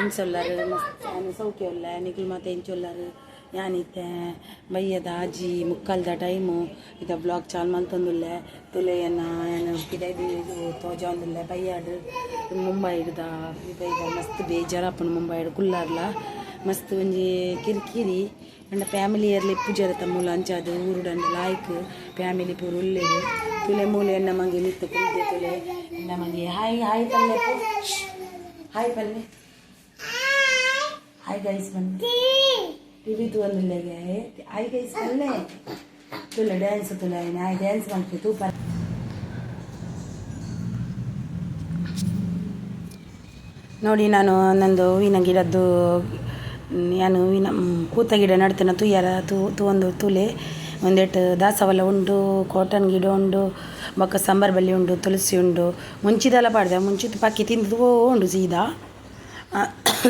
Friends ಉಲ್ಲಾರು ಮಸ್ತ್ ಯಾನ್ ಸೌಖ್ಯ ಉಲ್ಲೆ ನಿಕುಲು ಮಾತ ಎಂಚ ಉಲ್ಲರು ಯಾನಿತ್ತೆ ಬಯ್ಯದ ಆಜಿ ಮುಕ್ಕಾಲ್ದ ಟೈಮು ಇತ್ತೆ ಬ್ಲಾಗ್ ಚಾಲು ಮಲ್ತೊಂದುಲ್ಲೆ ತುಲೆ ಎನ್ನ ಯಾನ್ ಪಿದಯ್ದು ತೋಜೊಂದುಲ್ಲೆ ಬಯ್ಯಾಡ್ ಮುಂಬೈಡ್ದ ಪಿದಯ್ದ ಮಸ್ತ್ ಬೇಜಾರಾಪುಂಡು ಮುಂಬೈಡ್ ಕುಲ್ಲಾರ್ಲ ಮಸ್ತ್ ಒಂಜಿ ಕಿರಿಕಿರಿ ಪಂಡ ಫ್ಯಾಮಿಲಿ ಇಯರ್ಲಿ ಇಪ್ಪುಜೆರ್ ಮೂಲ ಅಂಚಾದ್ ಊರುಡಂಡ ಲಾಯ್ಕ್ ಫ್ಯಾಮಿಲಿ ಪೂರ ಉಲ್ಲೆರ್ ತುಲೆ ಮೂಲೆ ಎನ್ನ ಮಂಗೆ ಮಿತ್ತ್ ಕುಲ್ದೆ ತುಲೆ ಎನ್ನ ಮಂಗೆ ಹಾಯ್ ಹಾಯ್ ಪಲ್ಲೆ ಹಾಯ್ ಪಲ್ಲೆ ಹಾಯ್ ಗೈಸ್ ಬನ್ನಿ ಟಿವಿ ತೂವೊಂದುಲ್ಲೆಗೆ ಹಾಯ್ ಗೈಸ್ ಪಲ್ಲೆ ತುಲೆ ಡ್ಯಾನ್ಸ್ ತುಲೆ ಹಾಯ್ ಡ್ಯಾನ್ಸ್ ಮಲ್ಪೆ ತೂಪ ನೋಡಿ ನಾನು ನಂದು ಹೂವಿನ ಗಿಡದ್ದು ಯಾನು ಹೂವಿನ ಪೂತ ಗಿಡ ನಡ್ತಿನ ತೂಯರ ತೂ ತೂವೊಂದು ತೂಲೆ ಒಂದೆಟ್ ದಾಸವಾಳ ಉಂಡು ಕಾಟನ್ ಗಿಡ ಉಂಡು ಬೊಕ್ಕ ಸಂಬರ್ ಬಳ್ಳಿ ಉಂಡು ತುಳಸಿ ಉಂಡು ಮುಂಚಿದೆಲ್ಲ ಪಾಡ್ದೆ ಮುಂಚಿದ ಪಕ್ಕಿ ತಿಂದು ಉಂಡು ಸೀದಾ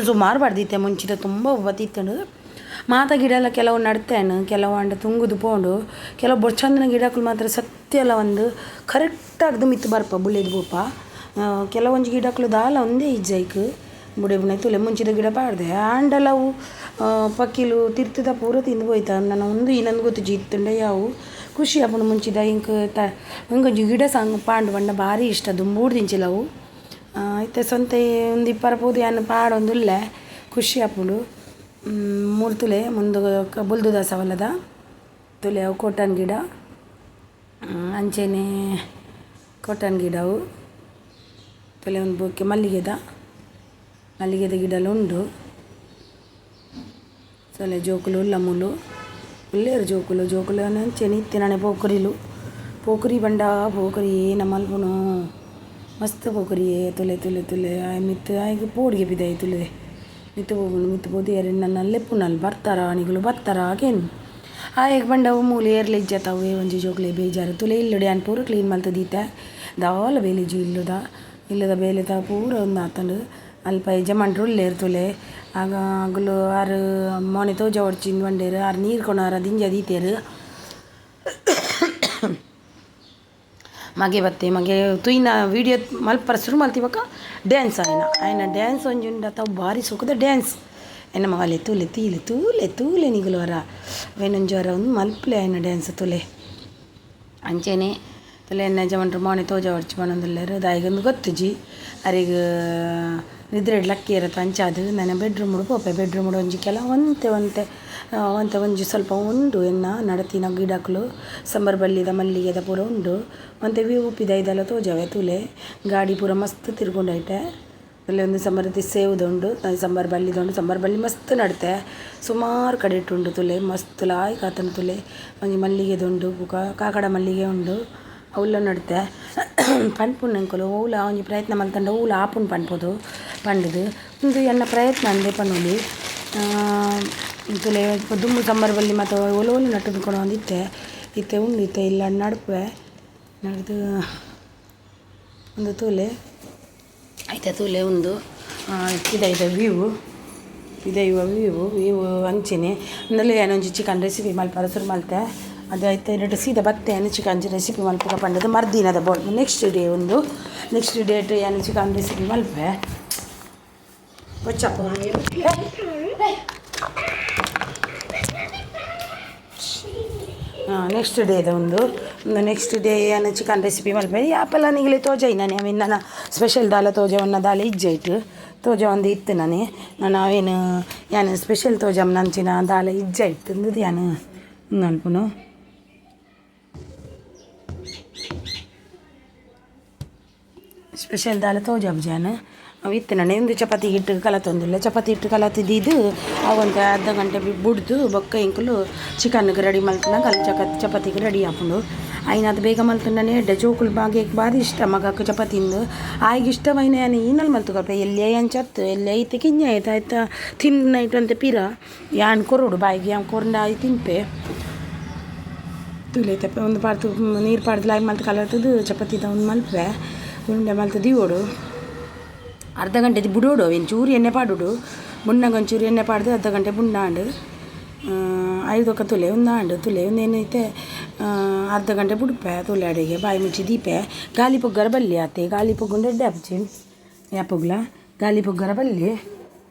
ಸುಮಾರು ಪಾಡ್ದಿತ್ತೆ ಮುಂಚಿದ ತುಂಬ ಬತ್ತಿತ್ತುಂಡು ಮಾತ ಗಿಡ ಎಲ್ಲ ಕೆಲವು ನಡ್ತೇನೆ ಕೆಲವು ಅಂಡ ತುಂಗುದು ಪೋಂಡು ಕೆಲವು ಬೊಚ್ಚಂದಿನ ಗಿಡಕ್ಕಲು ಮಾತ್ರ ಸತ್ಯ ಎಲ್ಲ ಒಂದು ಕರೆಕ್ಟಾಗ್ದು ಮಿತ್ತು ಬರ್ಪ ಬುಲೆದು ಪೋಪ ಕೆಲವೊಂಜಿ ಗಿಡಕ್ಕಲು ದಾಲ ಒಂದೇ ಇಜ್ಜೈಕ್ ಬುಡೆ ಬುಡೆ ತುಲೆ ಮುಂಚಿದ ಗಿಡ ಪಾಡ್ದೆ ಆಂಡಲ ಅವು ಪಕ್ಕಿಲು ತಿರ್ತದ ಪೂರ ತಿಂದು ಪೋಯ್ತ ನನ್ನ ಒಂದು ಇನ್ನೊಂದು ಗೊತ್ತುಜಿ ಇತ್ತುಂಡ ಯಾವು ಖುಷಿ ಆಪುಂಡು ಮುಂಚಿದ ಇಂಕ್ ತ ಇಂಕೊಂಜಿ ಗಿಡ ಸಂಗ್ ಪಾಂಡು ಪಂಡ ಭಾರಿ ಇಷ್ಟ ದುಂಬೂಡ್ದಿಂಚಿಲ ಅವು ಇತ್ತೆ ಸ್ವಂತ ಒಂದು ಇಪ್ಪರ ಪೋದು ಯಾನ್ ಪಾಡೊಂದುಲ್ಲೆ ಖುಷಿ ಆಪುಂಡು ಮೂಲು ತುಲೆ ಮುಂದು ಬೊಲ್ದು ದಾಸವಾಳದ ತುಲೆ ಅವು ಕೋಟನ್ ಗಿಡ ಅಂಚೆನೆ ಕಾಟನ್ ಗಿಡ ಅವು ತುಲೆ ಒಂದು ಬೊಕ್ಕೆ ಮಲ್ಲಿಗೆದ ಮಲ್ಲಿಗೆದ ಗಿಡಲ ಉಂಡು ಸೊಲೆ ಜೋಕುಲು ಉಲ್ಲ ಮೂಲು ಉಲ್ಲೇರು ಜೋಕುಲು ಜೋಕುಲು ಅಂಚೆನೆ ಇತ್ತಿನನೆ ಪೋಕರಿಲು ಪೋಕರಿ ಪಂಡ ಪೋಕರಿ ಏನ ಮಲ್ಪುನು ಮಸ್ತ್ ಪೋಕರಿ ತುಲೆ ತುಲೆ ತುಲೆ ಆಯ್ ಮಿತ್ತ್ ಆಯ್ಗ್ ಪೋಡಿಗೆ ಪಿದಾಯಿ ತುಲೆ ಮಿತ್ತ್ ಪೋಪುಂಡು ಮಿತ್ತ್ ಪೋದು ಏರೆನ್ ನನ ಲೆಪ್ಪುನಲ್ ಬರ್ತಾರ ನಿಕುಲು ಬತ್ತಾರ ಕೇನ್ ಆಯೆಗ್ ಪಂಡ ಅವು ಮೂಲು ಏರ್ಲ ಇಜ್ಜತ್ತ ಅವ್ವೇ ಒಂಜಿ ಜೋಕುಲೆ ಬೇಜಾರು ತುಲೆ ಇಲ್ಲುಡು ಯಾನ್ ಪೂರ ಕ್ಲೀನ್ ಮಲ್ತ್ ದೀತೆ ದಾಲ ಬೇಲೆ ಇಜ್ಜಿ ಇಲ್ಲುದ ಇಲ್ಲದ ಬೇಲೆ ತ ಪೂರ ಉಂದು ಆತುಂಡು ಅಲ್ಪ ಯಜಮಾನ್ರು ಉಲ್ಲೆರ್ ತುಲೆ ಆಗ ಅಗುಲು ಆರ್ ಮೋನೆ ತೋಜವೊಡ್ಚಿ ಪಂಡೆರ್ ಆರ್ ನೀರು ಕೊನರ ದಿಂಜ ದೀತೆರ್ ಮಗೆ ಬತ್ತೆ ಮಗೆ ತೂಯಿನ ವೀಡಿಯೋ ಮಲ್ಪರ ಸುರು ಮಲ್ತಿ ಬೊಕ ಡ್ಯಾನ್ಸ್ ಆಯ್ನ ಆಯ್ನ ಡ್ಯಾನ್ಸ್ ಒಂಜಿ ಉಂಡತ ಅವು ಬಾರಿ ಸೋಕುದ ಡ್ಯಾನ್ಸ್ ಎನ್ನ ಮಗಲೆ ತೂಲೆ ತೀಲೆ ತೂಲೆ ತೂಲೆ ನಿಗುಲು ವರ ಅವೆನೊಂಜಿ ವರ ಉಂದು ಮಲ್ಪುಲೆ ಆಯ್ನ ಡ್ಯಾನ್ಸ್ ತೂಲೆ ಅಂಚೆನೆ ತುಲೆ ಎನ್ನ ಯಜಮಾನ್ರು ಮೋನೆ ತೋಜವೊಡ್ಚಿ ಪನೊಂದುಲ್ಲೆರ್ ದಾಯೆಗ್ ಗೊತ್ತುಜಿ ಅರೆಗ್ ನಿದ್ರೆಡ್ ಲಕ್ಕಿಯೆರ್ ಅಂಚಾದ್ ನನ ಬೆಡ್ರೂಮುಡು ಪೋಪೆ ಬೆಡ್ರೂಮುಡು ಒಂಜಿ ಕೆಲ ಒಂತೆ ಒಂತೆ ಒಂತೆ ಒಂಜಿ ಸ್ವಲ್ಪ ಉಂಡು ಎನ್ನ ನಡತಿನ ಗಿಡಕುಲು ಸಂಬರ್ ಬಳ್ಳಿದ ಮಲ್ಲಿಗೆದ ಪೂರ ಉಂಡು ಒಂತೆ ವ್ಯೂ ಪಿದಾಯ್ದಲ ತೋಜವೆ ತೂಲೆ ಗಾಡಿ ಪೂರ ಮಸ್ತ್ ತಿರ್ಗೊಂಡು ಐತೆ ಅಲ್ಲಿ ಒಂದು ಸಂಬರತಿ ಸೇವುದುಂಡು ಸಂಬರ್ ಬಳ್ಳಿದುಂಡು ಸಂಬರ್ ಬಳ್ಳಿ ಮಸ್ತ್ ನಡ್ತೆ ಸುಮಾರು ಕಡೆಟ್ ಉಂಡು ತುಲೆ ಮಸ್ತ್ ಲಾಯ್ಕ್ ಆತುಂಡು ತುಲೆ ಒಂಜಿ ಮಲ್ಲಿಗೆದುಂಡು ಬೊಕ ಕಾಕಡ ಮಲ್ಲಿಗೆ ಉಂಡು ಅವುಲ ನಡ್ತೆ ಪನ್ಪುಂಡು ಎಂಕುಲು ಒವ್ಲ ಒಂಜಿ ಪ್ರಯತ್ನ ಮಲ್ತುಂಡ ಒವ್ಲ ಆಪುಂಡು ಪನ್ಪೊದು ಪಂಡುದು ಉಂದು ಎನ್ನ ಪ್ರಯತ್ನ ಅಂದೆ ಪನೊಲಿ ತುಲೆ ದುಂಬು ಸಂಬರ್ ಬಳ್ಳಿ ಮಾತ ಓಲು ಓಲು ನಟ್ಟುದು ಕೊನೊಂದಿತ್ತೆ ಇತ್ತೆ ಉಂಡು ಇತ್ತೆ ಇಲ್ಲ ನಡ್ಪುವೆ ನಡ್ದು ಉಂದು ತೂಲೆ ಐತ ತೂಲೆ ಉಂದು ಪಿದಯ್ದ ವ್ಯೂ ಪಿದಯ್ಯುವ ವ್ಯೂ ವ್ಯೂ ಅಂಚೆನೆ ಉಂದಲೇ ಯಾನ್ ಒಂಜಿ ಚಿಕನ್ ರೆಸಿಪಿ ಮಲ್ಪರೆ ಸುರು ಮಲ್ತೆ ಅದು ಐತ ಇರೆಟ್ ಸೀದಾ ಬತ್ತೆ ಯಾನ್ ಚಿಕನ್ ರೆಸಿಪಿ ಮಲ್ಪುಗ ಪಂಡದು ಮರ್ದಿನದ ಬೋಲ್ ನೆಕ್ಸ್ಟ್ ಡೇ ಉಂದು ನೆಕ್ಸ್ಟ್ ಡೇಟ್ ಯಾನ್ ಚಿಕನ್ ರೆಸಿಪಿ ಮಲ್ಪೆ ಬೊಚ್ಚಪ್ಪ ನೆಕ್ಸ್ಟ್ ಡೇದ ಉಂದು ನೆಕ್ಸ್ಟ್ ಡೇ ಯಾನ್ ಚಿಕನ್ ರೆಸಿಪಿ ಮಲ್ಪೆ ಯಾಪಲ ನಿಗಲೆ ತೋಜಾಯಿ ನಾನೆ ಅವೆನ್ ನನ ಸ್ಪೆಷಲ್ ದಾಲ ತೋಜವನ್ನ ದಾಲ ಇಜ್ಜ ಇಟ್ಟು ತೋಜವಂದು ಇತ್ತು ನಾನೆ ನಾನು ಅವೇನು ಯಾನ್ ಸ್ಪೆಷಲ್ ತೋಜಮ್ನಂಚಿನ ದಾಲ ಇಜ್ಜ ಇತ್ತು ಯಾನ್ ಮಲ್ಪುನು ಸ್ಪೆಷಲ್ ದಾಲ ತೋಜಾಬ್ಜಿ ಯಾನ್ ಅವು ಇತ್ತು ನಾನೆ ಉಂದು ಚಪಾತಿ ಹಿಟ್ಟು ಕಲತೊಂದುಲ್ಲೆ ಚಪಾತಿ ಹಿಟ್ಟು ಕಲತಿದ್ದು ಅವಂತೆ ಅರ್ಧ ಗಂಟೆ ಬುಡ್ದು ಬೊಕ್ಕ ಎಂಕುಲು ಚಿಕನ್ಗೆ ರೆಡಿ ಮಲ್ತುನಗ ಅಲ್ಲಿ ಚಪಾತಿಗೆ ರೆಡಿ ಆಪುಂಡು ಐನಾತ್ ಬೇಗ ಮಲ್ತುಂಡನೆ ಎಡ್ಡೆ ಜೋಕುಲು ಮಗೆಗ್ ಬಾರಿ ಇಷ್ಟ ಮಗಕ್ ಚಪಾತಿಂದು ಆಯ್ಗ್ ಇಷ್ಟವಾಯಿನ ಯಾನ್ ಈನಲ್ ಮಲ್ತು ಕೊರ್ಪೆ ಎಲ್ಯ ಅಂಚತ್ತು ಎಲ್ಯ ಇತ್ತೆ ಕಿಂಜ ಆಯ್ತು ಆಯ್ತಾ ತಿಂದು ಒಂತೆ ಪಿರ ಯಾನ್ ಕೊರೊಡು ಬಾಯಿಗೆ ಯಾನ್ ಕೊರ್ಂಡ ಆಯ್ ತಿನ್ಪೆ ತೂಲೆ ಇತ್ತೆ ಒಂದು ಪಾಡ್ದು ನೀರು ಪಾಡ್ದು ಲಾಯ್ ಮಲ್ತ್ ಕಲರ್ತುದು ಚಪಾತಿದ ಒಂದು ಮಲ್ಪೆ ಉಂಡೆ ಮಲ್ತ್ ದೀವೊಡು ಅರ್ಧ ಗಂಟೆ ಬುಡೋಡು ಅವೇನು ಚೂರು ಎಣ್ಣೆ ಪಾಡೋಡು ಬುಣ್ಣಗ ಒಂಚೂರು ಎಣ್ಣೆ ಪಾಡ್ದು ಅರ್ಧ ಗಂಟೆ ಬುಂಡಾಂಡು ಐದೊಕ್ಕ ತುಲೆ ಉಂದಾಂಡು ತುಲೆ ಒಂದೇನೈತೆ ಅರ್ಧ ಗಂಟೆ ಬುಡ್ಪೆ ತುಲೆ ಅಡಿಗೆ ಬಾಯಿ ಮುಚ್ಚಿ ದೀಪೆ ಗಾಲಿ ಪೊಗ್ಗರ ಬಲ್ಲಿ ಆತೆ ಗಾಲಿ ಪೊಗ್ಗುಂಡ ಎಡ್ಡೆ ಆಪುಜಿ ಯಾಪೊಗ್ಲ ಗಾಲಿ ಪೊಗ್ಗರ ಬಲ್ಲಿ.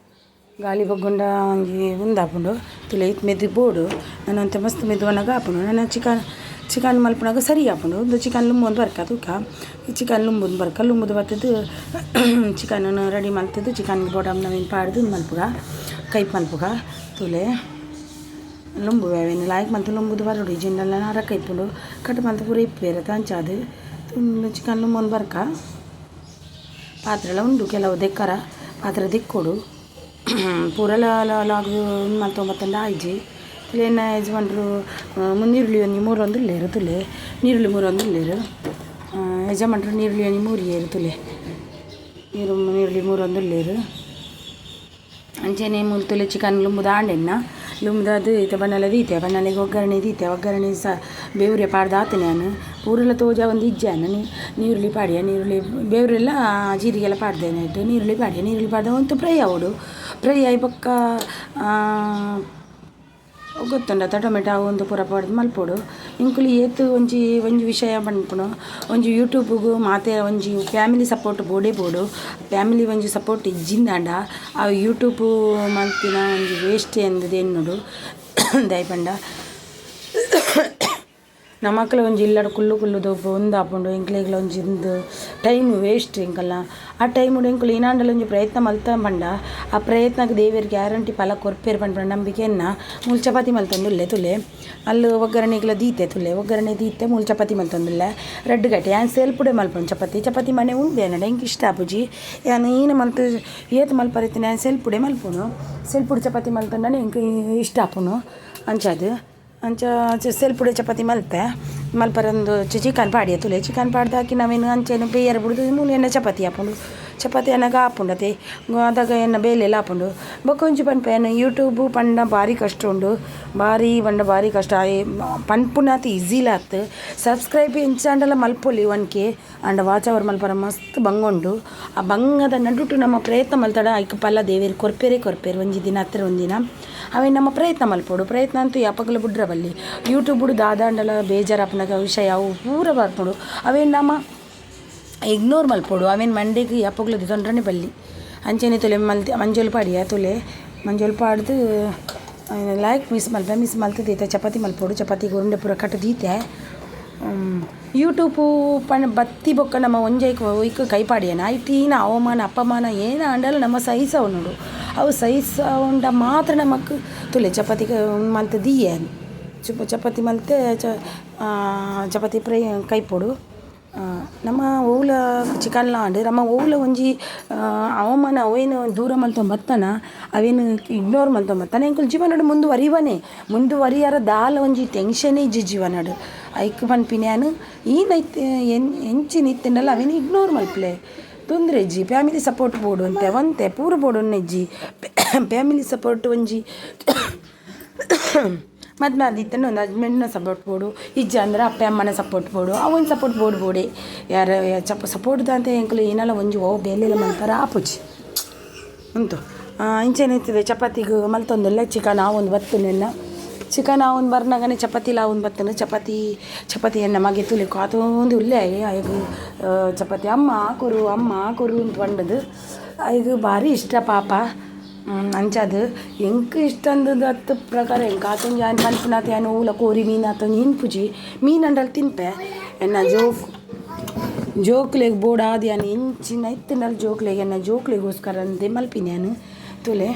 ಗಾಳಿ ಬಗ್ಗುಂಡ ಒಂಜಿ ಉಂದಾಪುಂಡು ತುಲೆ ಇತ್ ಮೆದು ಬೋಡು ನನ ಒಂತೆ ಮಸ್ತ್ ಮೆದುವನಗ ಆಪುಂಡು ನನ ಚಿಕನ್ ಚಿಕನ್ ಮಲ್ಪುನಗ ಸರಿ ಆಪುಂಡು ಉಂದು ಚಿಕನ್ ಲುಂಬೊಂದು ಬರ್ಕ ತೂಕ chicken ಲುಂಬುದು ಬರ್ಕ ಲುಂಬುದು ಬತ್ತುದು chicken ready ಮಲ್ತುದು chicken ಬೋಡಾಂಡ ಪಾಡ್ದು ಮಲ್ಪುಗ Kaif ಮಲ್ಪುಗ ತುಲೆ ಲುಂಬುವೆ ಅವೆನ್ ಲಾಯ್ಕ್ ಮಲ್ತ್ ಲುಂಬುದು ಬರೊಡು ಇಜ್ಜಿಂಡಲ ನರಕ ಇಪ್ಪುಂಡು ಕಟ್ ಮಲ್ತ್ ಪೂರ ಇಪ್ಪುವೆರ್ ಅಂಚಾದ್ ಚಿಕನ್ ಲುಂಬೊಂದು ಬರ್ಕ ಪಾತ್ರೆಲ ಉಂಡು ಕೆಲವು ದೆಕ್ಕರ ಪಾತ್ರೆ ದೆಕ್ಕೊಡು ಪೂರಲ ಲಾಗ್ ಮಲ್ತೊಂದು ಆಯ್ಜಿ ತುಲೆ ಎನ್ನ ಯಜಮಾನ್ರು ನೀರುಳ್ಳಿ ಒಂಜಿ ಮೂರೊಂದುಲ್ಲೆರ್ ತುಲೆ ನೀರುಳ್ಳಿ ಮೂರೊಂದುಲ್ಲೆರ್ ಯಜಮಾನ್ರು ನೀರುಳ್ಳಿ ಒಂಜಿ ಮೂರಿಯೆರ್ ತುಲೆ ನೀರುಳ್ಳಿ ಮೂರೊಂದುಲ್ಲೆರ್ ಅಂಚನೆ ಮೂಲು ತುಲೆ ಚಿಕನ್ ಲುಂಬುದು ಆಂಡೆನ್ನ ಲುಂಬುದಾದ್ ಇತ್ತೆ ಬಣ್ಣಲೆ ದೀತೆ ಬಣ್ಣಲೆಗ್ ಒಗ್ಗರಣೆ ದೀತೆ ಒಗ್ಗರಣೆ ಸ ಬೇವುರೆ ಪಾಡ್ದ್ ಆತನೆ ಯಾನ್ ಪೂರೆಲ ತೋಜಾವೊಂದು ಇಜ್ಜಿ ಯಾನ್ ನೀರುಳ್ಳಿ ಪಾಡ್ಯ ನೀರುಳ್ಳಿ ಬೇವುರೆಲ ಜೀರಿಗೆಲ ಪಾಡ್ದೇನೆ ಐಟ್ ನೀರುಳ್ಳಿ ಪಾಡ್ಯ ನೀರುಳ್ಳಿ ಪಾಡ್ದ್ ಒಂತೆ ಫ್ರೈ ಆವೊಡು ಫ್ರೈ ಆಯಿ ಬೊಕ್ಕ ಗೊತ್ತುಂಡತ ಟೊಮೆಟೊ ಅವು ಉಂದು ಪೂರ ಪಾಡ್ದ್ ಮಲ್ಪೊಡು ಎಂಕುಲು ಏತ್ ಒಂಜಿ ಒಂಜಿ ವಿಷಯ ಪನ್ಪುನು ಒಂಜಿ ಯೂಟ್ಯೂಬುಗು ಮಾತೆ ಒಂಜಿ ಫ್ಯಾಮಿಲಿ ಸಪೋರ್ಟ್ ಬೋಡೇ ಬೋಡು ಫ್ಯಾಮಿಲಿ ಒಂಜಿ ಸಪೋರ್ಟ್ ಇಜ್ಜಿಂದಾಂಡ ಅವು ಯೂಟ್ಯೂಬ್ ಮಲ್ತಿನ ಒಂಜಿ ವೇಸ್ಟ್ ಅಂದ್ ಎನ್ನುಡು ದಾಯೆ ಪಂಡ ನಮಕ್ಲ ಒಂಜಿ ಇಲ್ಲಡ್ ಕುಲ್ಲು ಕುಲ್ಲುದು ಉಂದಾಪುಂಡು ಎಂಕ್ಲೆಗ್ಲ ಒಂಜಿ ಉಂದು ಟೈಮ್ ವೇಸ್ಟ್ ಎಂಕಲ್ನ ಆ ಟೈಮುಡು ಎಂಕುಲು ಏನಾಂಡಲ ಒಂಜಿ ಪ್ರಯತ್ನ ಮಲ್ತ ಪಂಡ ಆ ಪ್ರಯತ್ನಗ್ ದೇವೆರ್ ಗ್ಯಾರಂಟಿ ಫಲ ಕೊರ್ಪೆರ್ ಪನ್ಪಿನ ನಂಬಿಕೆ ಎನ್ನ ಮೂಲು ಚಪಾತಿ ಮಲ್ತೊಂದುಲ್ಲೆ ತುಲೆ ಅಲ್ಲು ಒಗ್ಗರಣೆಗ್ಲ ದೀತೆ ತುಲೆ ಒಗ್ಗರಣೆ ದೀತೆ ಮೂಲು ಚಪಾತಿ ಮಲ್ತೊಂದುಲ್ಲೆ ರಡ್ಡ್ ಗಂಟೆ ಯಾನ್ ಸೆಲ್ಪುಡೆ ಮಲ್ಪುನು ಚಪಾತಿ ಚಪಾತಿ ಮನೆ ಉಂಡು ಎನ್ನಡ ಎಂಕ್ ಇಷ್ಟ ಆಪುಜಿ ಯಾನ್ ಈನ ಮಲ್ತ್ ಏತ್ ಮಲ್ಪರೆ ಇತ್ತಿನ ಯಾನ್ ಸೆಲ್ಪುಡೆ ಮಲ್ಪುನು ಸೆಲ್ಪುಡು ಚಪಾತಿ ಮಲ್ತೊಂಡನೆ ಎಂಕ್ ಇಷ್ಟ ಆಪುನು ಅಂಚಾದ್ ಅಂಚ ಸೆಲ್ಪುಡೆ ಚಪಾತಿ ಮಲ್ತೆ ಮಲ್ಪರೊಂದು ಚಿಕನ್ ಪಾಡ್ಯ ತುಲೆ ಚಿಕನ್ ಪಾಡ್ದ್ ಹಾಕಿ ನವೇನು ಅಂಚೆನೆ ಬೇಯರ ಬುಡ್ದು ಮೂಲು ಎನ್ನ ಚಪಾತಿ ಆಪುಂಡು ಚಪಾತಿ ಅನಗ ಆಪುಂಡು ಅತೆ ಅದಗ ಎನ್ನ ಬೇಲೆಲ ಆಪುಂಡು ಬೊಕ ಒಂಜಿ ಪನ್ಪೆ ಯಾನ್ ಯೂಟ್ಯೂಬ್ ಪಂಡ ಬಾರಿ ಕಷ್ಟ ಉಂಡು ಬಾರಿ ಪಂಡ ಬಾರಿ ಕಷ್ಟ ಪನ್ಪುನಾತ್ ಈಸಿಲ ಅತ್ತ್ ಸಬ್ಸ್ಕ್ರೈಬ್ ಎಂಚಾಂಡಲ ಮಲ್ಪೊಲಿ 1K ಆಂಡ ವಾಚ್ ಅವರ್ ಮಲ್ಪರ ಮಸ್ತ್ ಬಂಗ ಉಂಡು ಆ ಬಂಗದ ನಡುಟು ನಮ್ಮ ಪ್ರಯತ್ನ ಮಲ್ತಡ ಐಕ್ ಪಲ್ಲ ದೇವೆರ್ ಕೊರ್ಪೆರೆ ಕೊರ್ಪೆರ್ ಒಂಜಿ ದಿನ ಅತ್ತರ ಒಂದಿನ ಅವೆನ್ ನಮ್ಮ ಪ್ರಯತ್ನ ಮಲ್ಪೊಡು ಪ್ರಯತ್ನ ಅಂತೂ ಯಾಪಗಲ ಬುಡ್ರ ಬಲ್ಲಿ ಯೂಟ್ಯೂಬ್ ದಾದಾಂಡಲ ಬೇಜಾರಾಪುನಗ ವಿಷಯ ಅವು ಪೂರ ಬರ್ಪುಂಡು ಅವೆನ್ ನಮ ಇಗ್ನೋರ್ ಮಲ್ಪೊಡು ಅವೆನ್ ಮಂಡೆಗ್ ಯಾಪಗ್ಲ ದೆತೊಂಡ್ರನೆ ಬಲ್ಲಿ ಅಂಚನೆ ತುಲೆ ಮಲ್ತ್ ಮಂಜೊಲು ಪಾಡಿಯ ತುಲೆ ಮಂಜೊಲು ಪಾಡ್ದು ಲಾಯ್ಕ್ ಮಿಸ್ ಮಲ್ಪೆ ಮಿಸ್ ಮಲ್ತ್ ದೀತೆ ಚಪಾತಿ ಮಲ್ಪೊಡು ಚಪಾತಿಗ್ ಉರುಂಡೆ ಪೂರ ಕಟ್ ದೀತೆ ಯೂಟ್ಯೂಬ್ ಪಂಡ ಬತ್ತಿ ಬೊಕ್ಕ ನಮ ಒಂಜೈಕ್ ಒಯ್ಕ್ ಕೈ ಪಾಡಿಯನ ಐಟ್ ಈನ ಅವಮಾನ ಅಪಮಾನ ಏನ ಆಂಡಲ ನಮ ಸಹಿಸವೊನೊಡು ಅವು ಸಹಿಸವೊಂಡ ಮಾತ್ರ ನಮಕ್ ತುಲೆ ಚಪಾತಿ ಮಲ್ತ್ ದೀಯೆ ಚಪಾತಿ ಮಲ್ತೆ ಚಪಾತಿ ಫ್ರೈ ಕೈಪೊಡು ನಮ ಒವ್ಲ ಚಿಕನ್ಲ ಆಂಡ್ ನಮ ಒವ್ಲ ಒಂಜಿ ಅವಮಾನ ಅವೇನು ದೂರ ಮಲ್ತೊಂದು ಬತ್ತನ ಅವೇನು ಇಗ್ನೋರ್ ಮಲ್ತೊಂದು ಬತ್ತನ ಎಂಕುಲು ಜೀವನಡ್ ಮುಂದುವರಿವನೆ ಮುಂದುವರಿಯರ ದಾಲ ಒಂಜಿ ಟೆನ್ಷನ್ ಇಜ್ಜಿ ಜೀವನಡ್ ಐಕ್ ಪನ್ಪಿನಿ ಯಾನ್ ಈನೈತ್ ಎಂಚಿನ ಇತ್ತ್ಂಡಲ ಅವೆನ್ ಇಗ್ನೋರ್ ಮಲ್ಪುಲೆ ತೊಂದ್ರೆ ಇಜ್ಜಿ ಫ್ಯಾಮಿಲಿ ಸಪೋರ್ಟ್ ಬೋಡು ಒಂತೆ ಒಂತೆ ಪೂರ ಬೋಡು ಇಜ್ಜಿ ಫ್ಯಾಮಿಲಿ ಸಪೋರ್ಟ್ ಒಂಜಿ ಮದ್ಮೆ ಆದಿತ್ತ್ಂಡ ಒಂದು ಹಸ್ಬೆಂಡ್ನ ಸಪೋರ್ಟ್ ಬೋಡು ಇಜ್ಜಿ ಅಂದ್ರೆ ಅಪ್ಪೆ ಅಮ್ಮನ ಸಪೋರ್ಟ್ ಬೋಡು ಅವೊಂಜಿ ಸಪೋರ್ಟ್ ಬೋಡು ಬೋಡೆ ಯಾರ ಸಪೋರ್ಟ್ ದಾಂತೆ ಎಂಕುಲು ಏನಲ ಒಂಜಿ ಒವು ಬೇಲೆಲ ಮಲ್ಪರ ಆಪುಜಿ ಉಂತು ಇಂಚೆನೆ ಇತ್ತದೆ ಚಪಾತಿಗ್ ಮಲ್ತೊಂದುಲ್ಲೆ ಚಿಕನ್ ಆವೊಂದು ಬತ್ತುಂಡು ಎನ್ನ ಚಿಕನ್ ಆವೊಂದು ಬರ್ನಗನೆ ಚಪಾತಿಲ ಆವೊಂದು ಬತ್ತುಂಡು ಚಪಾತಿ ಚಪಾತಿ ಎನ್ನ ಮಗೆ ತೂಲೆ ಕಾತೊಂದು ಉಲ್ಲೆ ಆಯೆ ಆಯಗ್ ಚಪಾತಿ ಅಮ್ಮ ಕೊರು ಅಮ್ಮ ಕೊರು ಅಂತ ಪಂಡದು ಆಯಗ್ ಬಾರಿ ಇಷ್ಟ ಪಾಪ ಅಂಚಾದ್ ಎಂಕ್ ಇಷ್ಟ ಅಂದದ್ ಅತ್ ಪ್ರಕಾರ ಎಂಕ್ ಆತೊಂಜಿ ಯಾನ್ ಪನ್ಪುನಾತ್ ಯಾನ್ ಒವ್ಲ ಕೋರಿ ಮೀನು ಆತೊಂಜಿ ಇನ್ಪುಜಿ ಮೀನ್ ಅಂಡಲ ತಿನ್ಪೆ ಎನ್ನ ಜೋಕ್ಲೆಗ್ ಬೋಡಾದ್ ಯಾನ್ ಎಂಚಿನ ಇತ್ತ್ಂಡಲ ಜೋಕ್ಲೆಗ್ ಎನ್ನ ಜೋಕ್ಲೆಗೋಸ್ಕರ ಅಂದೇ ಮಲ್ಪಿನಿ ಯಾನ್ ತೂಲೆ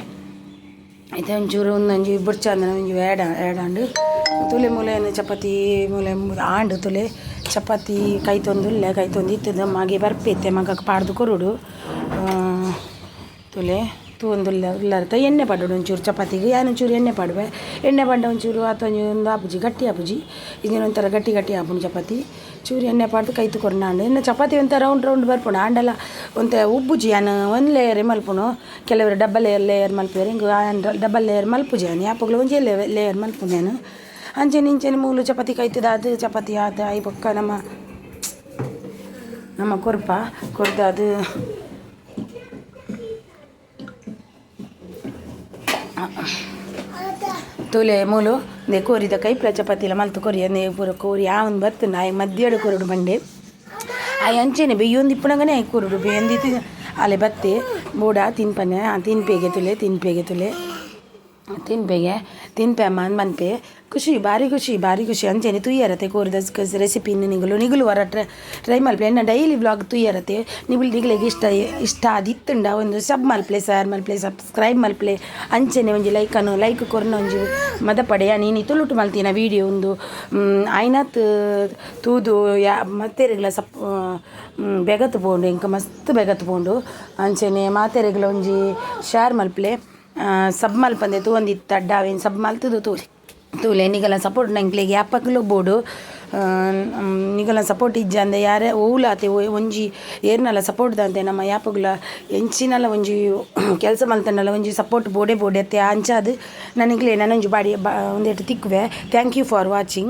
ಇತ್ತೆ ಒಂಚೂರು ಉಂದೊಂಜಿ ಬೊಡ್ಚಾಂದ್ ಒಂಜಿ ಆ್ಯಡ್ ಆ್ಯಡ್ ಆಂಡ್ ತೂಲೆ ಮೂಲು ಎನ್ನ ಚಪಾತಿ ಮೂಲೆ ಆಂಡ್ ತೂಲೆ ಚಪಾತಿ ಕೈತೊಂದುಲ್ಲೆ ಕೈತೊಂದು ಇತ್ತುದು ಮಗೆ ಬರ್ಪೆ ಇತ್ತೆ ಮಗಕ್ ಪಾಡ್ದ್ ಕೊರೊಡು ತೂಲೆ ತೂವೊಂದುಲ್ಲೆ ಉಲ್ಲರ್ತ ಎಣ್ಣೆ ಪಾಡೊಡು ಒಂಚೂರು ಚಪಾತಿಗ್ ಯಾನ್ ಒಂಚೂರು ಎಣ್ಣೆ ಪಾಡುವೆ ಎಣ್ಣೆ ಪಾಡ್ಂಡ ಒಂಚೂರು ಆತೊಂಜಿ ಉಂದು ಆಪುಜಿ ಗಟ್ಟಿ ಆಪುಜಿ ಇಜ್ಜಿಂಡ ಒಂಥರ ಗಟ್ಟಿ ಗಟ್ಟಿ ಆಪುಂಡು ಚಪಾತಿ ಚೂರು ಎಣ್ಣೆ ಪಾಡ್ದು ಕೈತ್ ಕೊರ್ಂಡ ಆಂಡ್ ಎನ್ನ ಚಪಾತಿ ಒಂತೆ ರೌಂಡ್ ರೌಂಡ್ ಬರ್ಪುಂಡು ಆಂಡಲ ಒಂತೆ ಉಬ್ಬುಜಿ ಯಾನ್ ಒನ್ ಲೇಯರೇ ಮಲ್ಪುನು ಕೆಲವೆರ್ ಡಬಲ್ ಲೇಯರ್ ಲೇಯರ್ ಮಲ್ಪುವೆರ್ ಎಂಕ್ ಯಾನ್ ಡಬಲ್ ಲೇಯರ್ ಮಲ್ಪುಜಿ ಯಾನ್ ಯಾಪಗ್ಲ ಒಂಜೇ ಲೇಯರ್ ಮಲ್ಪುನು ಯಾನ್ ಅಂಚನೆ ಇಂಚನೆ ಮೂಲು ಚಪಾತಿ ಕೈತುದು ಚಪಾತಿ ಆದ್ ಆಯಿ ಬೊಕ್ಕ ನಮ್ಮ ನಮ್ಮ ಕೊರ್ಪ ಕೊರ್ದು ತೂಲೆ ಮೂಲು ಇಂದೇ ಕೋರಿದ ಕೈಪ್ಲ ಚಪಾತಿಲ ಮಲ್ತ್ ಕೊರಿಯ ನೇ ಪೂರ ಕೋರಿ ಆವೊಂದು ಬತ್ತುಂಡು ಆಯೆ ಮದ್ಯಡ್ ಕೊರೊಡು ಪಂಡೆ ಆಯೆ ಅಂಚೆನೆ ಬೆಯ್ಯೊಂದು ಇಪ್ಪುನಗನೆ ಆಯೆ ಕೊರೊಡು ಬೆಯ್ಯೊಂದು ಅಲೆ ಬತ್ತೆ ಬೋಡ ತಿನ್ಪನೆ ತಿನ್ಪೆಗೆ ತೂಲೆ ತಿನ್ಪೆಗೆ ತೂಲೆ ತಿನ್ಪೆಗೆ ತಿನ್ಪೆ ಅಮ್ಮ ಮನ್ಪೆ ಖುಷಿ ಬಾರಿ ಖುಷಿ ಬಾರಿ ಖುಷಿ. ಅಂಚೆನೆ ತೂಯರತೆ ಕೋರಿದ ರೆಸಿಪಿ ನಿಗುಲು ನಿಗುಲು ವರ ಟ್ರೈ ಮಲ್ಪಲೆ. ಎನ್ನ ಡೈಲಿ ವ್ಲಾಗ್ ತೂಯರತೆ ನಿಗುಲು ನಿಗಲೆಗ್ ಇಷ್ಟ ಇಷ್ಟ ಆದಿತ್ತುಂಡ ಒಂದು ಸಬ್ ಮಲ್ಪಲೆ, ಶೇರ್ ಮಲ್ಪಲೆ, ಸಬ್ಸ್ಕ್ರೈಬ್ ಮಲ್ಪಲೆ. ಅಂಚೆನೆ ಒಂಜಿ ಲೈಕನ್ನು ಲೈಕ್ ಕೊರ್ನ ಒಂಜಿ ಮದಪಡೆ. ಯಾನ್ ತುಳುಟು ಮಲ್ತಿನ ವೀಡಿಯೋ ಉಂದು ಆಯ್ನಾತ್ ತೂದು ಯಾ ಮತೆರೆಗ್ಲ ಸಪ್ ಬೆಗತ್ ಪೋಂಡು, ಎಂಕ್ ಮಸ್ತ್ ಬೆಗತ್ ಪೋಂಡು. ಅಂಚೆನೆ ಮಾತೆರೆಗ್ಲ ಒಂಜಿ ಶೇರ್ ಮಲ್ಪಲೆ. ಸಬ್ ಮಲ್ಪಂದೆ ತೂವೊಂದಿತ್ತಡ್ಡ ಅವೆನ್ ಸಬ್ ಮಲ್ತುದು ತೂಲೆ ತೂಲೆ. ನಿಗಲ ಸಪೋರ್ಟ್ ಎಂಕ್ಲೆಗ್ ಯಾಪಗ್ಲ ಬೋಡು. ನಿಗಲ ಸಪೋರ್ಟ್ ಇಜ್ಜಂದೆ ಯಾರೇ ಓಲಾತೆ ಒಂಜಿ ಏರ್ನಲ ಸಪೋರ್ಟ್ ದಾಂತೆ ನಮ್ಮ ಯಾಪಗ್ಲ ಎಂಚಿನಲ ಒಂಜಿ ಕೆಲಸ ಮಲ್ತುಂಡಲ ಒಂಜಿ ಸಪೋರ್ಟ್ ಬೋಡೇ ಬೋಡೆ ಅತ್ತೆ. ಅಂಚಾದ್ ನನ ನಿಕ್ಲೆ ನನೊಂಜಿ ಬಾಡಿ ಉಂದೆಟ್ ತಿಕ್ಕುವೆ. Thank you for watching.